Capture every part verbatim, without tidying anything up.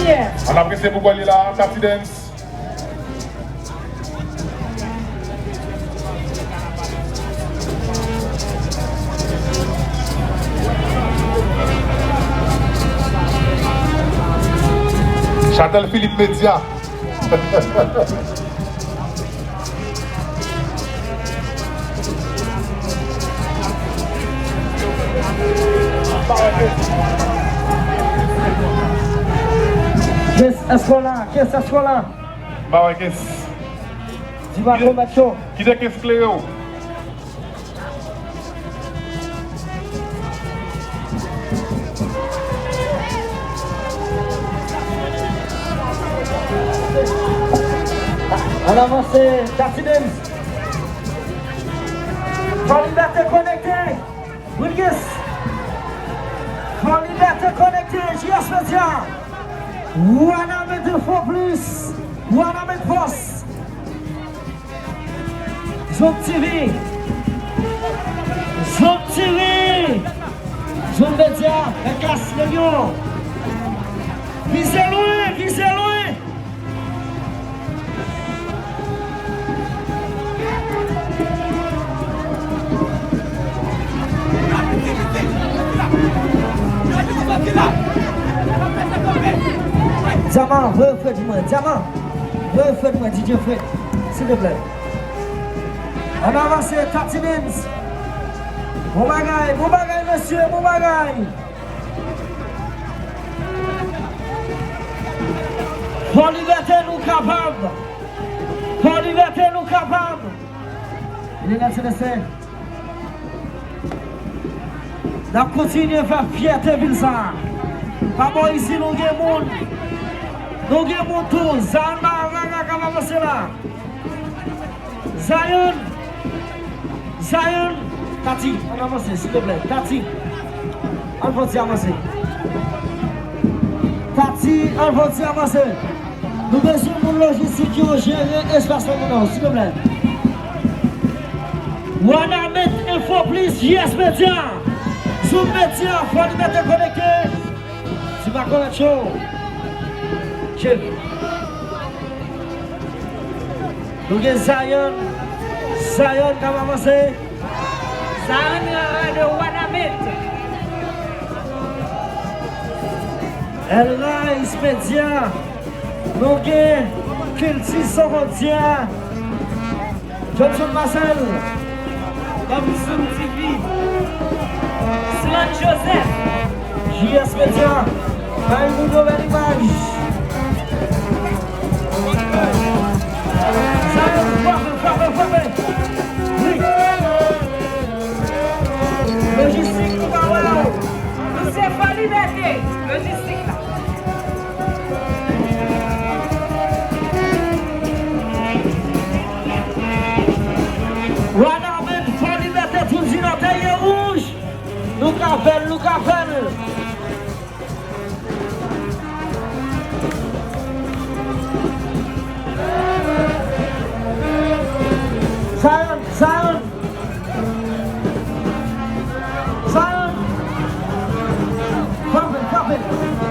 Ann apresye pou bwè li la, Tati Dance. Chatel Philippe Media. Kes, èske w la? Kes, èske w la? M pa wè Kes. Diva Combat Show. Kite Kes klere w. Ann avanse, Tati Dance. Fò Libète konekte. Wilkis. Fò Libète konekte. J S Media. Wanament Info Plus. Wanament Post. Zone T V. Zone T V. Zone Media, Mekas, Lyon. Vize lwen, vize lwen. Dyaman, voye Fred mwen. Dyaman, voye Fred mwen, D J Fred. Silvouplè. Ann avanse, Tati Dance. Bon bagay, bon bagay, mesye, bon bagay. Fò Libète, nou kapab. Fò Libète, nou kapab. Mesye, mesye. N ap kontinye fè fyète vil sa a. Pa bò isi, nou gen moun. Nou gen moun tou. Zan Marana k ap avanse la. Zion! Zion! Tati, ann avanse, silvouplè. Tati, ann fè ti avanse. Tati, ann fè ti avanse. Nou bezwen moun lojistik yo jere espas la pou nou, silvouplè. Wanament Info Plus, J S Media, Zoom Media, Fò Libète konekte. Ti pa konèt cho. Check. Nou gen Zion. Zion k ap avanse. Zion nan de Wanament. El Rais Media. Nou gen Kilti Sokondyè. Johnson Marcel. Bamzoum T V. Slan Joseph. J S Media. Bay moun yo bèl imaj. Sa yo frape, frape, frape. Wi. Lojistik nou pa wè yo. Nou se Fò Libète. Lojistik la. Wanament, Fò Libète, Touzin, Atèlye Wouj. Nou ka fè l, nou ka fè l. Zion, Zion. Zion. Frape, frape.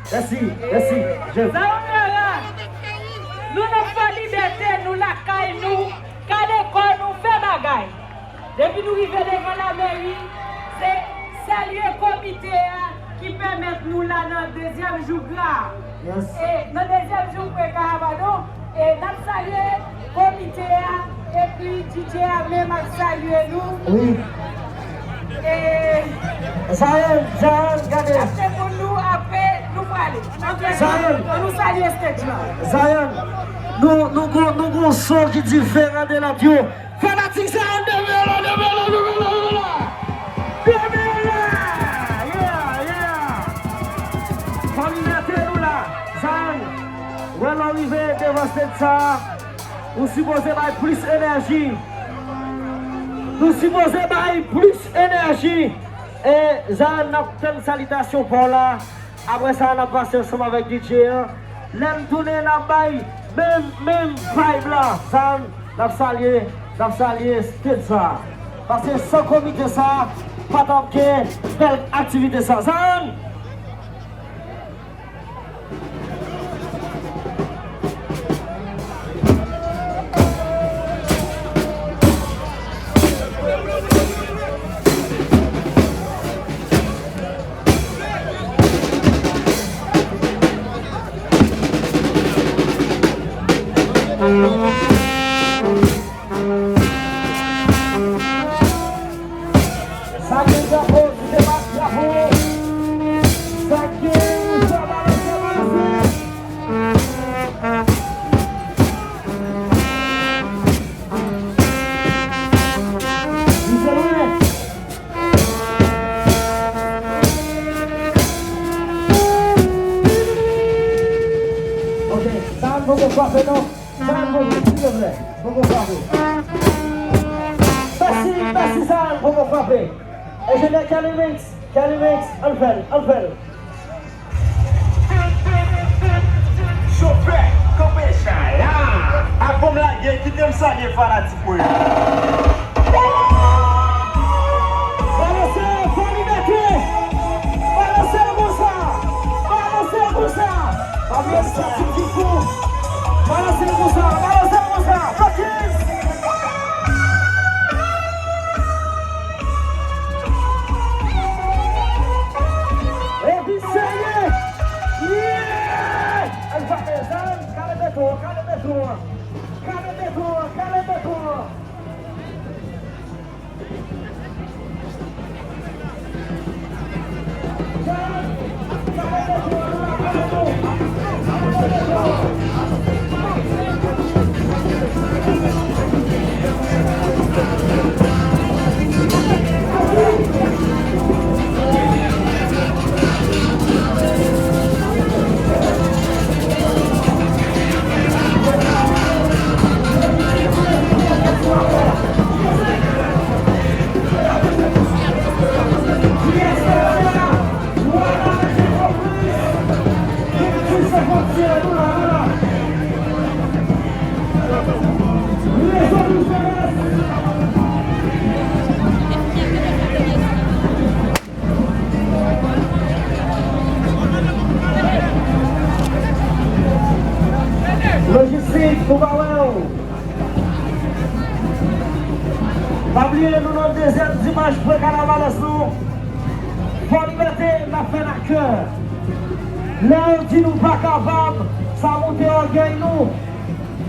Mèsi, mèsi. Zayonara, nou nan Fò Libète, nou lakay nou, kale kò nou, fè bagay. Depi nou rive devan lameri, se salye komite a ki pèmèt nou la nan dezyèm jou gra a. E nan dezyèm jou gra a, padon, e n ap salye komite a, epi D J a menm ap salye nou. Wi. E Zayon, Zayon, gade. Ap defann nou, apre nou prale. Antre, Zayon. Ann nou salye stage la. Zayon, nou, nou gon, nou gon son ki diferan de lòt yo. Fanatik Zayon, leve la, leve la, leve la, leve la. Leve la! Yeah, yeah. Fò Libète nou la. Zayon, wè lè w rive devan stage sa, ou sipoze bay plis enèji. Nou sipoze bay plis enèji. E Zayon, n ap tann salitasyon pa w la. Apre sa, n ap pase ansanm avèk D J an. Lè n tounen, n ap bay menm, menm vibe la. Sa, n ap salye, n ap salye stage sa. Paske san komite sa, pa t ap gen bèl aktivite sa. Sa, Sa gen drapo, si se pa drapo. Sa gen, sa balanse, balanse. Li se lwen. Ok, sa a n poko frape non. Sa a n poko, silvouplè, poko frape. Mèsi, mèsi, sa a n poko frape. Enjenyè Kelly Mix, Kelly Mix, ann fè l, ann fè l. Chofè, kanpe chay la. Avan m lage, kite m salye fanatik mwen yo. Balanse, Fò Libète! Balanse l konsa! Balanse l konsa! Pa bliye statik ki fou! Balanse l konsa! Balanse l konsa! Focus! Epi serye! Yeah! Al frape, Zan, kale beton an, kale beton an. Kale beton an, kale beton an. Lojistik, nou pa wè w. Pa bliye, nou nan dezyèm dimanch pre-kanavalès nou. Fò Libète, n ap fè n ak kè. Lè yo di nou pa kapab, sa moute ògèy nou.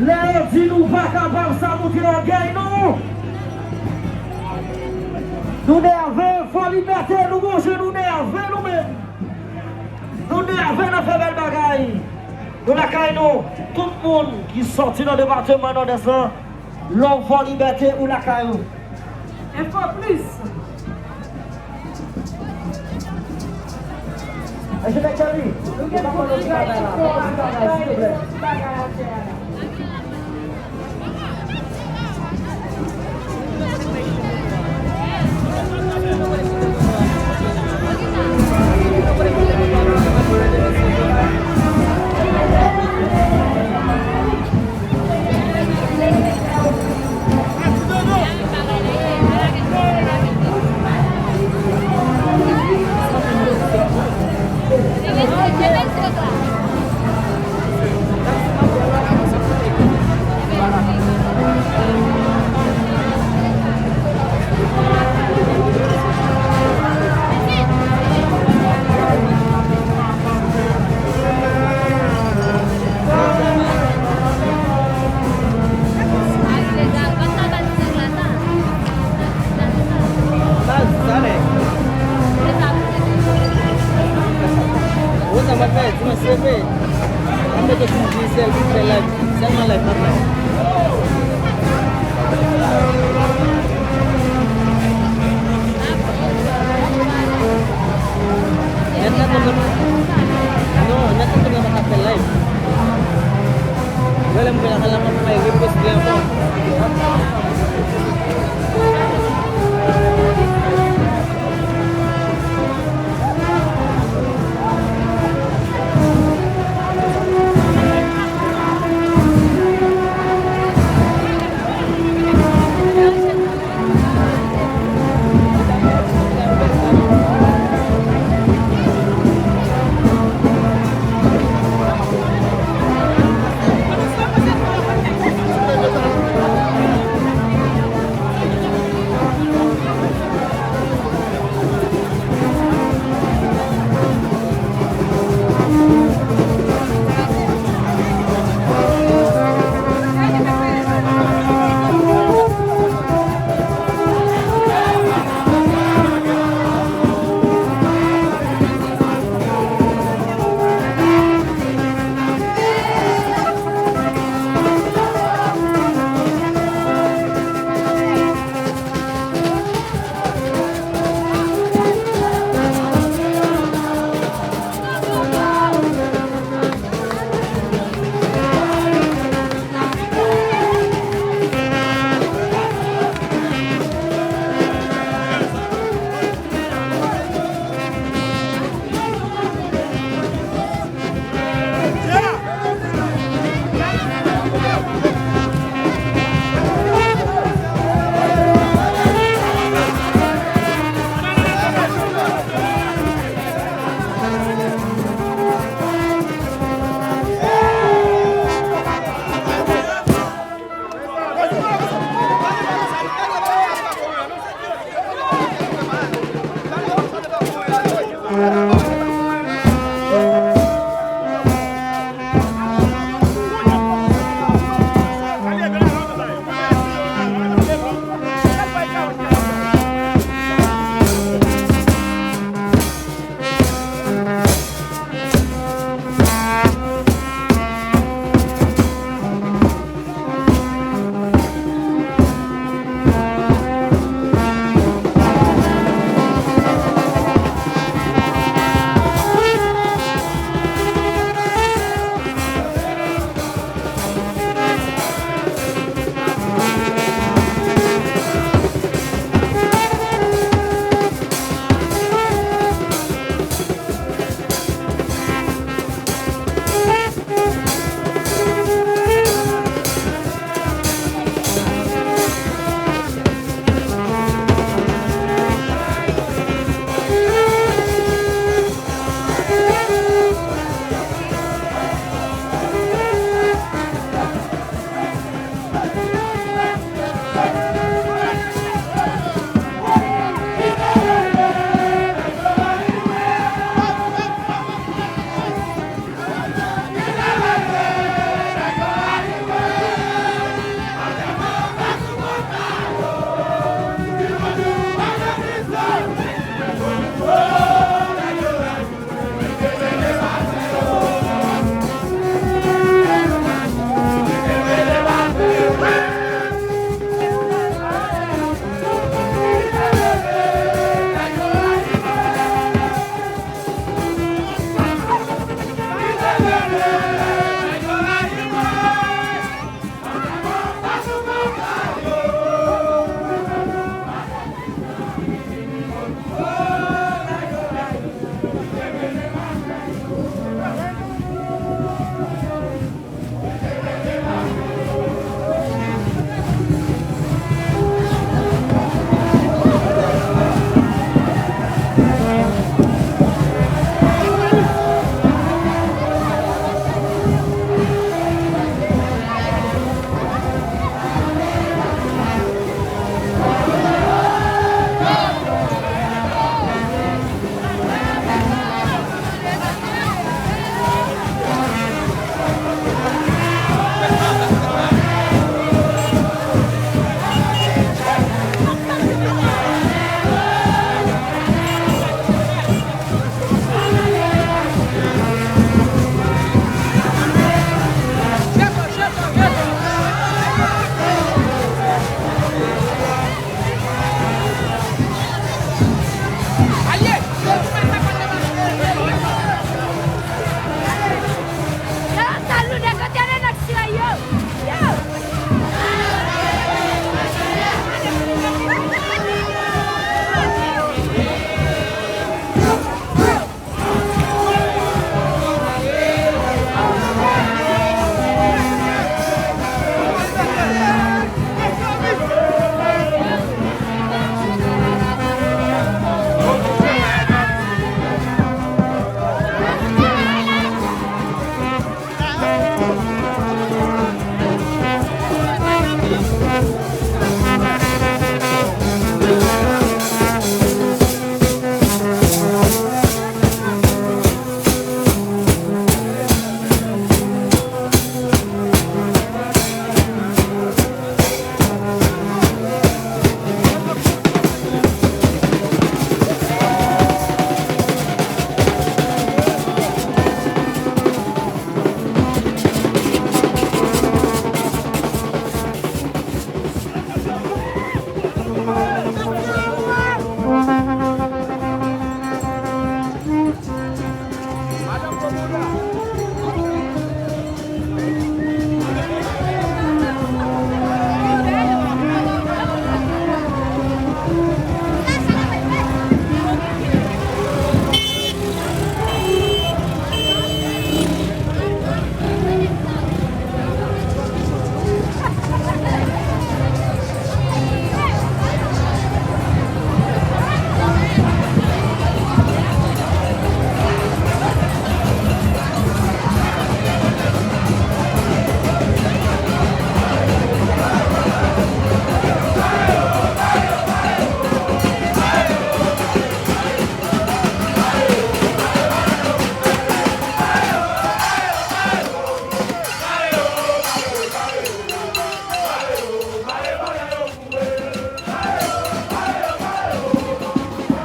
Lè yo di nou pa kapab, sa moute ògèy nou. Nou nève, Fò Libète, nou gon jan nou nève nou menm. Nou nève, n ap fè bèl bagay. Nou lakay nou, tout moun ki sòti nan depatman Nòdès lan, lè w Fò Libète, ou lakay ou. Enfo Plis. Enjenyè Kelly, nou gen pa fè yon ti bagay la, fè yon ti bagay, silvouplè. Woza, m ap fè dimanch leve. M ap mete sou Digicel pou fè live. Sèlman live m ap fè. Nèt la konn nan, non, nèt la konn nan pa ka fè live. Lè m vin lakay la, m ap fè reposte ankò.